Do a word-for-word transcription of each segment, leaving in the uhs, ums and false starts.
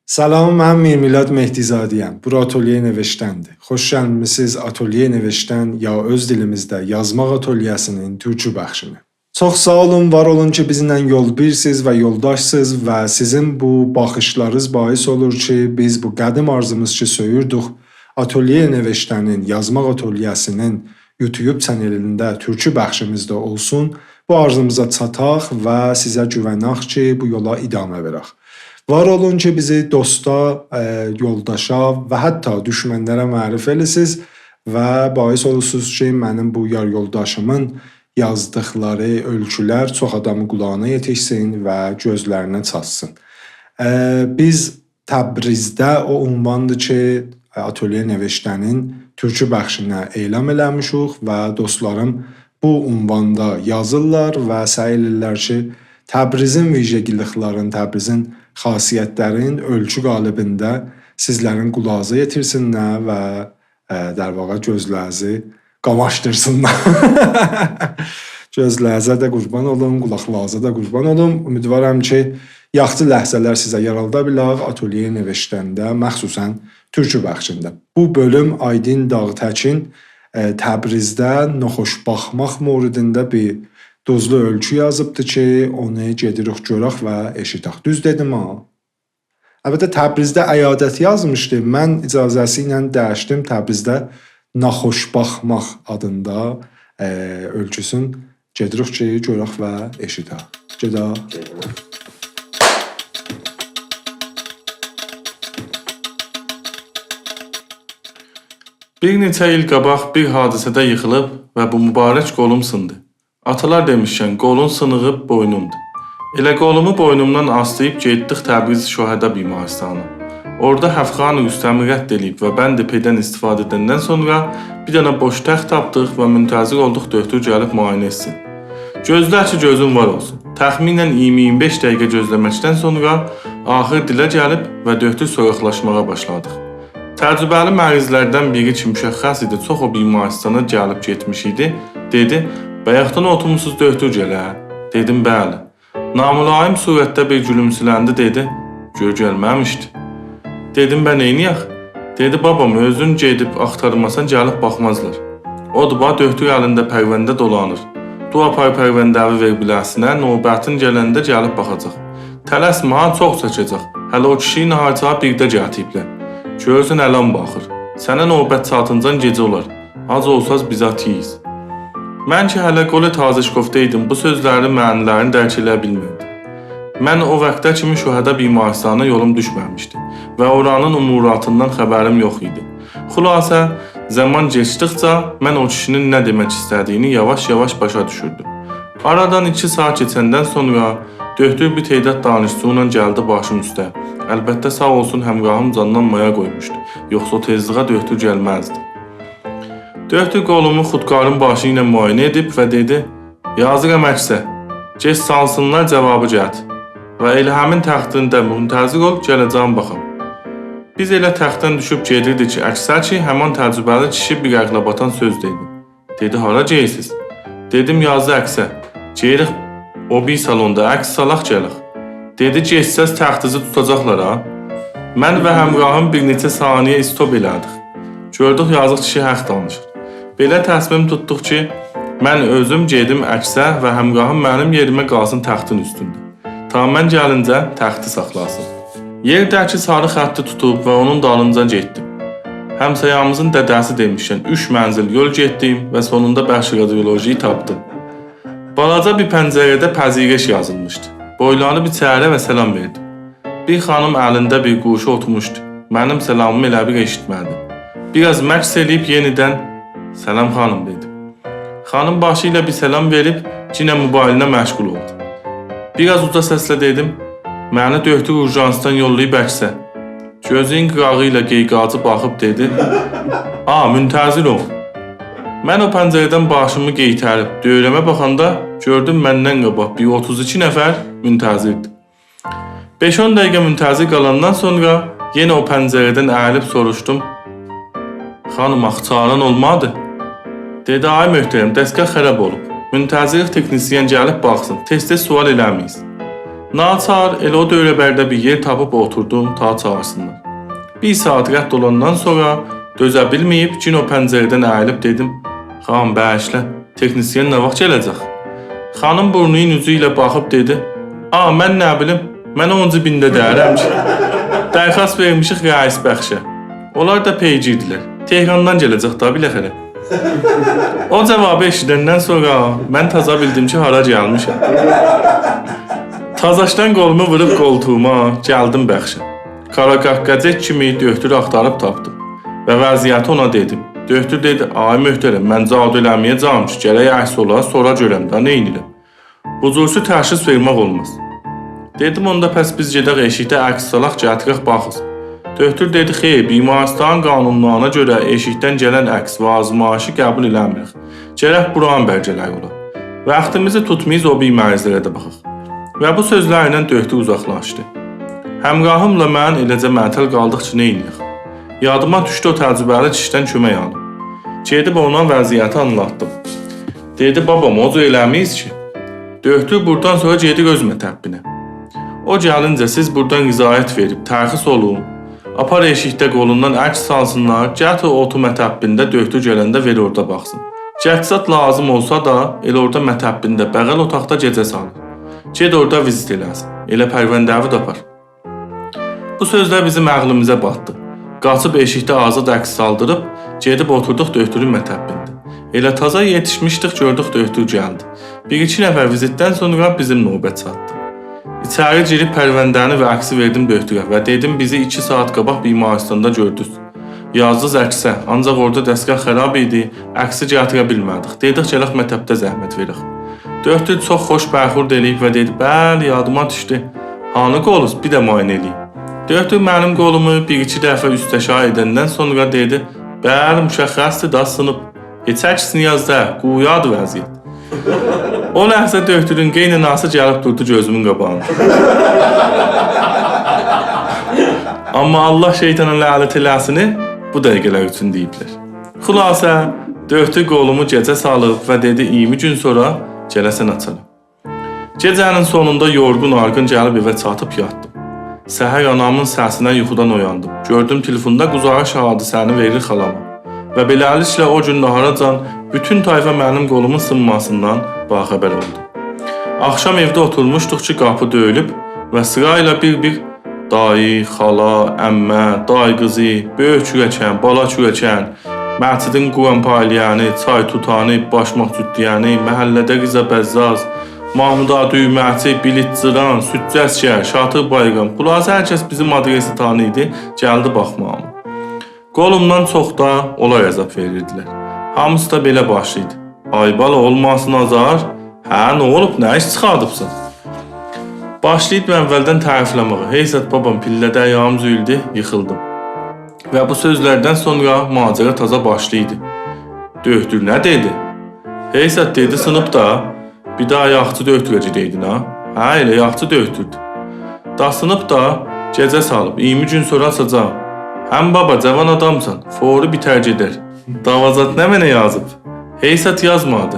سلام، من میرمیلاد مهدی‌زاده‌یم. بورا آتلیه نوشتن‌دیر. خوش گلمیسینیز آتلیه نوشتن، یا اؤز دیلیمیزده یازماق آتلیه‌سینین تورکی بخشینه. چوخ ساغ اولون، وار اولون کی، بیزیمله یول‌بیرسیز و یولداشسیز و سیزین بو باخیشلارینیز باعث اولور کی، بیز بو قدیم آرزوموز کی، سؤیوردوک آتلیه نوشتنین، یازماق آتلیه‌سینین یوتیوب چنلینده تورکی بخشیمیز دا اولسون، بو آرزوموزا چاتاق و سیزه گوونک کی، بو یولا ادامه وئرک. وار اولون کی، بیزی دوستا، ائ، یولداشا و حتی دوشمن‌لره معرفی ائلیسیز و باعث اولورسونوز کی، منیم بو یار یولداشیمین یازدیقلاری اؤیکولر چوخ آدامین قولاغینا یئتیشسین و گؤزلرینه چاتسین. ائ، بیز تبریزده او عنواندیر کی، آتلیه نوشتنین تورکی بخشینه اعلان ائله‌میشیک و دوستلاریم بو عنواندا یازیرلار و سعی ائدیرلر کی، تبریزین ویژگیلیکلرین، تبریزین خاصیت‌لرین اؤیکو قالبینده سیزلرین قولاغینیزا یئتیرسینلر و، ائ، در واقع گؤزلرینیزی قاماشدیرسینلار. گؤزلرینیزه ده قوربان اولوم، قولاقلارینیزا دا قوربان اولوم. امیدوارام کی، یاخشی لحظه‌لر سیزه یارالدا بیلک آتلیه نوشتنده، مخصوصاً تورکی بخشینده. بو بؤلوم آیدین داغ‌تکین، ائ، تبریزده ناخوش باخماق موردینده بیر دوزلو اؤیکو یازیبدی کی، اونو گئدیریک گؤرک و ائشیدک. دوز دئدیم ها؟ البته، تبریزده عیادت یازمیشدی. من اجازه‌سی ایله دییشدیم، تبریزده ناخوش باخماق آدیندا، ائ، اؤیکوسون گئدیریک کی، گؤرک و ائشیدک. گئدک. بیر نئچه ایل قاباق بیر حادثه‌ده ییخیلیب و بو مبارک قولوم سیندی. آتالار دئمیشکن، قولون سینیغی بوینوندور. ائله قولومو بوینومدان آسلاییب گئتدیک تبریز شهدا بیمارستانی. اورادا هفخان رستمی رد ائله‌ییب و بند پ‌دن استفاده ائدندن سونرا بیر دنه بوش تخت تاپدیق و منتظر اولدوق دؤکتور گلیب معاینه ائتسین. گؤزله کی، گؤزون وار اولسون. تخمیناً اییرمی اییرمی بئش دقیقه گؤزله‌مکدن سونرا آخیر دیله گلیب و دؤکتور سوراقلاشماغا باشلادیق. تجربه‌لی مریض‌لردن بیری کی، مشخص ایدی، چوخ او بیمارستانا گلیب گئتمیش ایدی، دئدی: «بایاقدان اوتورموسوز دؤکتور گله؟» دئدیم: «بلی.» ناملاییم صورتده بیر گولومسولندی، دئدی: «گؤر گلمه‌میشدی.» دئدیم: «به، نئینیه‌ک؟» دئدی: «بابام، اؤزون گئدیب آختارماسان، گلیب باخمازلار. اودور باخ، دؤکتور الینده پرونده دولانیر. دور آپار پرونده‌وی وئر بیله‌سینه، نوبتین گلنده گلیب باخاجاق. تلسمه ها، چوخ چکه‌جک. هله او کیشی ناهار ساعات بیرده گتیریبلر. گؤرورسن، الان باخیر. سنه نوبت چاتینجان گئجه اولار. آج اولساز بیر زاد یئییز.» من کی، هله قول تازه شکفته ایدیم، بو سؤزلرین معنی‌لرینی درک ائله‌یه بیلمیردیم. من او واختا کیمی شهدا بیمارستانینا یولوم دوشمه‌میشدی و اورانین اموراتیندان خبریم یوخ ایدی. خلاصه، زامان کئچدیکجه من او کیشی‌نین نه دئمک ایسته‌دیگینی یاواش-یاواش باشا دوشوردوم. آرادان ایکی ساعات کئچندن سونرا دؤکتور بیر تعداد دانشجو ایله گلدی باشیم اوسته. البته، ساغ اولسون، همراهیم جاندان مایا قویموشدو. یوخسا او تئزلیگه دؤکتور گلمزدی. دؤکتور قولومو خودکارین باشی ایله معاینه ائدیب و دئدی: «یازیرام عکسه. گئت سالسینلار، جاوابی گتیر. و ائله همین تختینده منتظر اول، گله‌جم باخام.» بیز ائله تختدن دوشوب گئدیردیک عکسه کی، همان تجربه‌لی کیشی بیر عقله‌باتان سؤز دئدی. دئدی: «هارا گئدیرسیز؟» دئدیم: «یازی عکسه. گئدیریک او بیری سالوندا عکس سالاق گلک.» دئدی: «گئتسز تختیزی توتاجاقلار ها.» من و همراهیم بیر نئچه ثانیه استوپ ائله‌دیک. گؤردوک یازیق کیشی حق دانیشیر. بئله تصمیم توتدوق کی، من اؤزوم گئدیم عکسه و همراهیم منیم یئریمه قالسین تختین اوستونده. تا من گلینجه تختی ساخلاسین. یئرده‌کی ساری خطی توتوب و اونون دالینجا گئتدیم. همسایه‌میزین دده‌سی دئمیشکن، اوچ منزل یول گئتدیم و سونوندا بخش رادیولوژی‌یی تاپدیم. بالاجا بیر پنجره‌ده پذیرش یازیلمیشدی. بویلانیب ایچری و سلام وئردیم. بیر خانیم الینده بیر گوشی اوتورموشدو. منیم سلامیمی ائله بیل ائشیتمه‌دی. بیر آز مکث ائله‌ییب یئنیدن «سلام، خانیم» دئدیم. خانیم باشی ایله بیر سلام وئریب، یئنه موبایلینه مشغول اولدو. بیر آز اوجا سسله دئدیم: «منی دؤکتور اورژانسدان یوللاییب عکسه.» گؤزونون قیراغی ایله قیقاجی باخیب دئدی: «آ، منتظر اول.» من او پنجره‌دن باشیمی قئیتریب دؤوره‌مه باخاندا گؤردوم مندن قاباق بیر اوتوز ایکی نفر منتظردیر. بئش-اون دقیقه منتظر قالاندان سونرا یئنه او پنجره‌دن اییلیب سوروشدوم: «خانیم، آخی چاغیران اولمادی؟» دئدی: «آی محترم، دستگاه خراب اولوب. منتظریک تکنسین گلیب باخسین. تئز-تئز سؤال ائله‌مه‌ییز.» ناچار ائله او دؤوره‌برده بیر یئر تاپیب اوتوردوم، تا چاغیرسینلار. بیر ساعات رد اولاندان سونرا دؤزه بیلمه‌ییب، گئنه او پنجره‌دن اییلیب دئدیم: «خانیم، باغیشلا، تکنیسین نه واخت گله‌جک؟» خانیم بورنونون اوجو ایله باخیب دئدی: «آ، من نه بیلیم، من اونون جیبینده دئییرم کی. درخواست وئرمیشیک رئیس بخشه. اونلار دا پیگیردیلر. تهراندان گله‌جک دا بالاخره.» او جوابی ائشیدندن سونرا من تازا بیلدیم کی، هارا گلمیشم. تازاشدان قولومو ووروب قولتوغوما، گلدیم بخشه. قارا قاققاجک کیمی دؤکتورو آختاریب تاپدیم و وضعیتی اونا دئدیم. دؤکتور دئدی: «آی محترم، من جادو ائله‌مه‌یه‌جم کی، گرک عکس اولا، سونرا گؤرم ده، نئینیرم. بو جورسو تشخیص وئرمک اولماز.» دئدیم: «اوندا پس بیز گئدک ائشیکده عکس سالاق، گتیرک باخیز.» دؤکتور دئدی: «خیر، بیمارستانین قانونلارینا گؤره ائشیکدن گلن عکس و آزمایشی قبول ائله‌میریک. گرک بورانین بلگه‌لری اولا. واختیمیزی توتمایاق، او بیری مریضلره ده باخاق.» و بو سؤزلرله دؤکتور اوزاقلاشدی. همراهیملا من ائله‌جه معطل قالدیق کی، نئینیه‌ک؟ یادیما دوشدو او تجربه‌لی کیشیدن کؤمک آلیم. گئدیب اونا وضعیتی آنلاتدیم. دئدی: «بابام، او جور ائله‌مه‌ییز کی. دؤکتور بوردان سونرا گئدیر اؤز مطبینه. او گلینجه سیز بوردان رضایت وئریب ترخیص اولون. آپار ائشیکده قولوندان عکس سالسینلار، گتیر اوتور مطبینده، دؤکتور گلنده وئر اوردا باخسین. جدی زاد لازیم اولسا دا، ائله اوردا مطبینده، بغل اوتاقدا گئجه سالیر. گئت اوردا ویزیت ائله‌سین. ائله پرونده‌وی ده آپار.» بو سؤزلر بیزیم عقلیمیزه باتدی. قاچیب ائشیکده آزاد عکس سالدیریب، گئدیب اوتوردوق دؤکتورون مطبینده. ائله تازا یئتیشمیشدیک، گؤردوک دؤکتور گلدی. بیر-ایکی نفر ویزیتدن سونرا بیزیم نوبت چاتدی. ایچری گیریب پرونده‌نی و عکسی وئردیم دؤکتوره و دئدیم: «بیزی ایکی ساعات قاباق بیمارستاندا گؤردونوز. یازدینیز عکسه، آنجاق اوردا دستگاه خراب ایدی، عکسی گتیره بیلمه‌دیک. دئدیک گلک مطبده زحمت وئرک.» دؤکتور چوخ خوش برخورد ائله‌ییب و دئدی: «بلی، یادیما دوشدو. هانی قولوز، بیر ده معاینه ائله‌ییم.» دؤکتور منیم قولومو بیر-ایکی دفعه اوست‌آشاغی ائدندن سونرا دئدی: «بلی، مشخصدیر دا، سینیب. هئچ عکس نیاز دئییل، گویادیر وضعیت.» او لحظه دؤکتورون قایناناسی گلیب دوردو گؤزومون قاباغیندا. آمما الله شیطانا لعنت ائله‌سینی، بو دقیقه‌لر اوچون دئییبلر. خلاصه، دؤکتور قولومو گئجه سالیب و دئدی: «ایگیرمی گون سونرا گله‌سن آچارام.» گئجه‌نین سونوندا یورغون-آرغین گلیب ائوه چاتیب یاتدیم. سحر آنامین سسینه یوخودان اویاندیم. گؤردوم تلفوندا گزارش حادثه‌نی وئریر خالاما. و بئله‌لیکله او گون ناهاراجان بوتون طایفا منیم قولومون سینماسیندان باخبر اولدو. آخشام ائوده اوتورموشدوق کی، قاپی دؤیولوب و سیرایلا بیر-بیر دایی، خالا، عمه، دای قیزی، بؤیوک کوره‌کن، بالا کوره‌کن، مسجدین قرآن پایلایانی، چای توتانی، باشماق جوتله‌ینی، محله‌ده رضا بزاز، محمود آقا دویمه‌چی، بلیط جیران، سودجو عسگر، شاطیر بایرام، خلاصه هر کس بیزیم آدرسی تانییردی، گلدی باخماغیما. قولومدان چوخ دا اونلار عذاب وئریردیلر. هامیسی دا بئله باشلاییردی: «آی بالا، اولماسین آزار؟ هه، نه اولوب، نه ایش چیخاردیبسان؟» باشلاییردیم اولدن تعریفله‌مه‌یه. «هئی زاد بابام، پیلله‌ده آیاغیم زویولدو، ییخیلدیم.» و بو سؤزلردن سونرا ماجرا تازا باشلاییردی. «دؤکتور نه دئدی؟» «هئی زاد، دئدی سینیب دا. بیر داها یاخچی دؤکتوره گئده‌یدین ها.» «هه، ائله یاخچی دؤکتوردو.» «دا سینیب دا، گئجه سالیب، ایگیرمی گون سونرا آچاجاغام.» «هم بابا، جاوان آدامسان، فوری بیتر گئدر.» «داوا زاد نمنه یازیب؟» «هئی زاد یازمادی.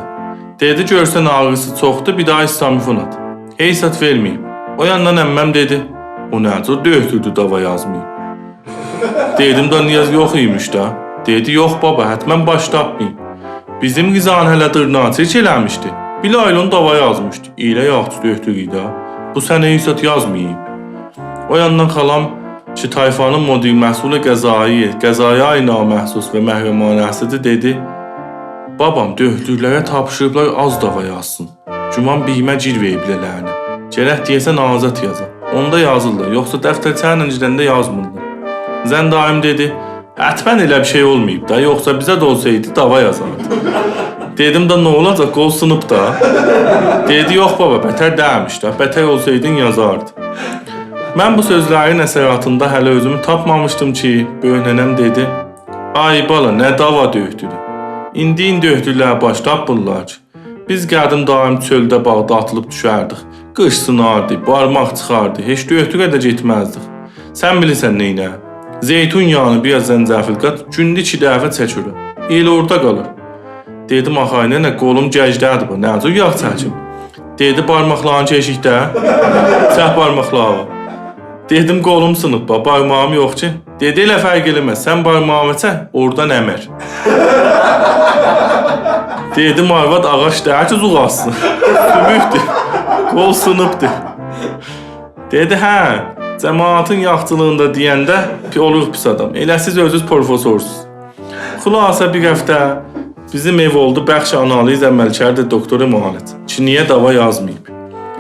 دئدی گؤرسن آغریسی چوخدور، بیر داها هیستامیفون آت.» «هئی زاد وئرمه‌ییب.» او یاندان عمه‌م دئدی: «او نه جور دؤکتوردو، داوا یازماییب؟» دئدیم: «دا نیاز یوخ ایمیش دا.» دئدی: «یوخ بابا، حتماً باش تاپماییم. بیزیم رضانی هله دیرناچیلیق ائله‌میشدی. بیر آیلین داوا یازمیشدی. ائله یاخچی دؤکتور ایدی ها. بو سنه هئی زاد یازماییب.» او یاندان خالام کی، طایفانین مدیر مسئول قضایی، قضایای نامحسوس و محرمانه‌سی‌دیر، دئدی: «بابام، دؤکتورلره تاپشیریبلار آز داوا یازسین. گمان بیگیمه گیر وئریبلر لعنت. گرک دئیه‌سن آزاد یازا. اوندا یازیرلار، یوخسا دفترچه‌نین ایچینده یازمیرلار.» زن داییم دئدی: «حتماً ائله بیر شئی اولماییب دا، یوخسا بیزه ده اولسایدی، داوا یازاردی.» دئدیم: «دا نه اولاجاق، قول سینیب دا.» دئدی: «یوخ بابا، بتر دئییلمیش دا، بتر اولسایدین یازاردی.» من بو سؤزلرین اثراتیندا هله اؤزومو تاپمامیشدیم کی، بؤیوک ننه‌م دئدی: «آی بالا، نه داوا دؤکتورو؟ ایندی این دؤکتورلر باش تاپمیرلار کی. بیز قدیم دایم چؤلده، باغدا آتیلیب دوشردیک. قیچ سیناردی، بارماق چیخاردی، هئچ دؤکتوره ده گئتمزدیک. سن بیلیرسن نئینه؟ زیتون یاغینی، بیر آز زنجفیل قات، گونده ایکی دفعه چک اورا. ائله اوردا قالیر.» دئدیم: «آخی آی ننه، قولوم گجده‌دیر بو، نه جور یاغ چکیم؟» دئدی: «بارماقلارین چک ائشیکده.» چک بارماقلاری. دئدیم: «قولوم سینیب، با، بارماغیم یوخ کی.» دئدی: «ائله فرق ائله‌مز، سن بارماغینی چک، اورادان امر.» دئدیم: «آرواد آغاج دئییل کی، زوغ آسسین. سوموکدور. قول سینیبدیر.» دئدی: «هه، جماعتین یاخچیلیغیندا دئینده پی-، اولوروق پیس آدام. ائله سیز اؤزونوز پروفسورسوز.» خلاصه، بیر هفته بیزیم ائو اولدو بخش آنالیز عملکرد دکتر معالج. چینی‌یه داوا یازماییب.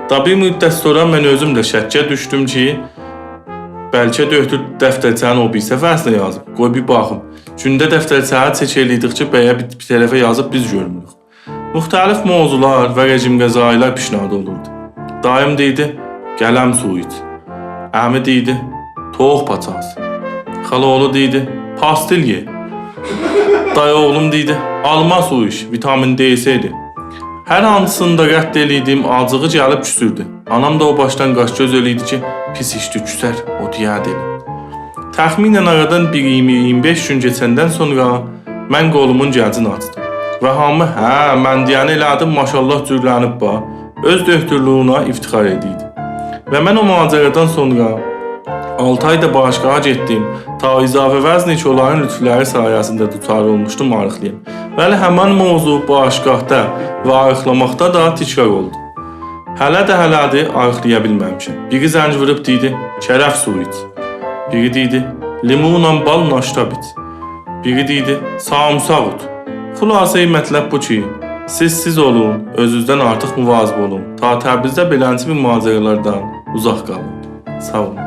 دا بیر مدت سونرا من اؤزوم ده شکه دوشدوم کی، بلکه دؤکتور دفترچه‌نین او بیریسی فصلینی یازیب. قوی بیر باخیم. گونده دفترچه‌نی چک ائله‌ییردیک کی، بیر، بیر طرفه یازیب بیز گؤرموروک. مختلف موضوعلار و رژیم‌غذایی‌لر پیشنهاد اولوردو. داییم دئییردی: «قلم سویو ایچ.» عمی دئییردی: «تویوق پاچاسی.» خالااوغلو دئییردی: «پاستیل یئ.» دایی اوغلوم دئییردی: «آلما سویو ایچ، ویتامین د سی‌دیر.» هر هانسینی دا رد ائله‌ییردیم، آجیغی گلیب کوسوردو. آنام دا او باشدان قاش-گؤز ائله‌ییردی کی، پیس ایشدی، کوسر، او دئیردی. تخمیناً آرادان بیر اییرمی، اییرمی بئش گون کئچندن سونرا من قولومون گنجینی آچدیم. و هامی: «هه، من دئینی ائله‌دیم، ماشاالله جورلنیب با.» اؤز دؤکتورلویونا افتخار ائدیردی. و من او ماجرادان سونرا آلتی آی دا باشگاها گئتدیم، تا اضافه وزنی کی، اونلارین لطفلری سایه‌سینده دچار اولموشدوم، آریقلاییم. ولی همان موضوع باشگاهدا و آریقلاماقدا دا تکرار اولدو. هله ده هله‌دیر، آریقلایا بیلمه‌میشم. بیری زنگ ووروب دئییردی: «کرفس سویو ایچ.» بیری دئییردی: «لیمونلا بال ناشتا بیچ.» بیری دئییردی: «ساریمساق اوت.» خلاصه‌ی مطلب بو کی، سیز سیز اولون، اؤزونوزدن آرتیق مواظب اولون. تا تبریزده بئلنجه بیر ماجرالاردان اوزاق قالین. ساغ اولون.